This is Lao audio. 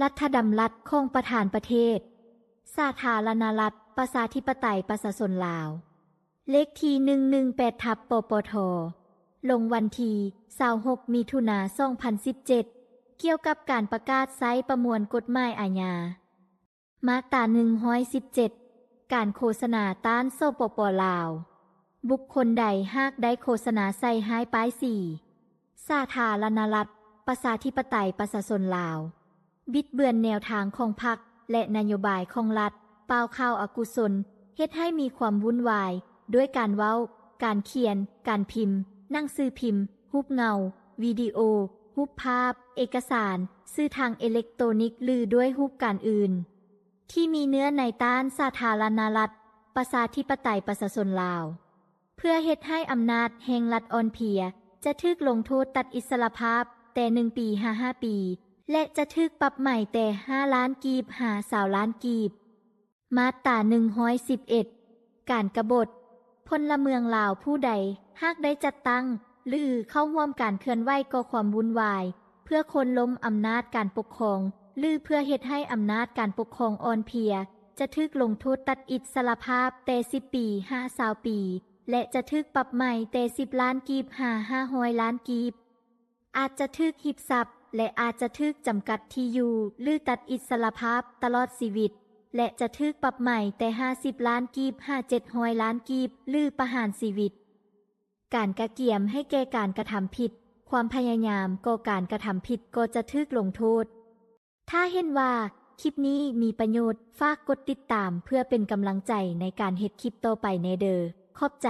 ລັດຖະດຳລັດຂອງປະທານປະເທດ ສາທາລະນະລັດ ປະຊາທິປະໄຕ ປະຊາຊົນລາວ ເລກທີ ໜຶ່ງໜຶ່ງແປດ ທັບ ປປທ ລົງວັນທີ ຊາວຫົກ ມິຖຸນາ ສອງພັນສິບເຈັດ ກ່ຽວກັບການປະກາດໃຊ້ປະມວນກົດໝາຍອາຍາ. ມາດຕາ ໜຶ່ງຮ້ອຍສິບເຈັດ ການໂຄສະນາຕ້ານ ສປປ ລາວ. ບຸກຄົນໃດຫາກໄດ້ໂຄສະນາໃສ່ຮ້າຍປ້າຍສີ ສາທາລະນະລັດ ປະຊາທິປະໄຕ ປະຊາຊົນລາວ, ບິດເບືອນແນວທາງຂອງພັກ ແລະ ນະໂຍບາຍຂອງລັດ, ປ່າວຂ່າວອະກຸສົນ, ເຮັດໃຫ້ມີຄວາມວຸ່ນວາຍ ດ້ວຍການເວົ້າ, ການຂຽນ, ການພິມ, ໜັງສືພິມ, ຮູບເງົາ, ວິດີໂອ, ຮູບພາບ, ເອກະສານ, ສື່ທາງເອເລັກໂຕນິກ ຫຼື ດ້ວຍຮູບການອື່ນ ທີ່ມີເນື້ອໃນຕ້ານສາທາລະນະລັດ ປະຊາທິປະໄຕ ປະຊາຊົນລາວ. ເພື່ອເຮັດໃຫ້ອຳນາດແຫ່ງລັດອ່ອນເພຍ, ຈະຖືກລົງໂທດຕັດອິດສະຫຼະພາບແຕ່ໜຶ່ງປີຫາຫ້າປີ ແລະ ຈະຖືກປັບໃໝແຕ່ຫ້າລ້ານກີບຫາຊາວລ້ານກີບ. ມາດຕາ ໜຶ່ງຮ້ອຍສິບເອັດ ການກະບົດ. ພົນລະເມືອງລາວຜູ້ໃດຫາກໄດ້ຈັດຕັ້ງ ຫຼື ເຂົ້າຮ່ວມການເຄື່ອນໄຫວກໍ່ຄວາມວຸ່ນວາຍ ເພື່ອໂຄ່ນລົ້ມອຳນາດການປົກຄອງ ຫຼື ເພື່ອເຮັດໃຫ້ອຳນາດການປົກຄອງອ່ອນເພຍ ຈະຖືກລົງໂທດຕັດອິດສະຫຼະພາບແຕ່ສິບປີຫາຊາວປີ ແລະ ຈະຖືກປັບໃໝແຕ່ສິບລ້ານກີບຫາຫ້າຮ້ອຍລ້ານກີບ. ອາດຈະຖືກຮີບຊັບ ແລະ ອາດຈະຖືກຈຳກັດທີ່ຢູ່ ຫຼື ຕັດອິດສະຫຼະພາບຕະຫຼອດຊີວິດ ແລະ ຈະຖືກປັບໃໝແຕ່ຫ້າສິບລ້ານກີບຫາເຈັດຮ້ອຍລ້ານກີບ ຫຼື ປະຫານຊີວິດ. ການກະກຽມໃຫ້ແກ່ການກະທຳຜິດ, ຄວາມພະຍາຍາມກໍ່ການກະທຳຜິດກໍຈະຖືກລົງໂທດ. ຖ້າເຫັນວ່າຄລິບນີ້ມີປະໂຫຍດ, ຝາກກົດຕິດຕາມເພື່ອເປັນກຳລັງໃຈໃນການເຮັດຄລິບຕໍ່ໄປແດ່ເດີ. ຂອບໃຈ.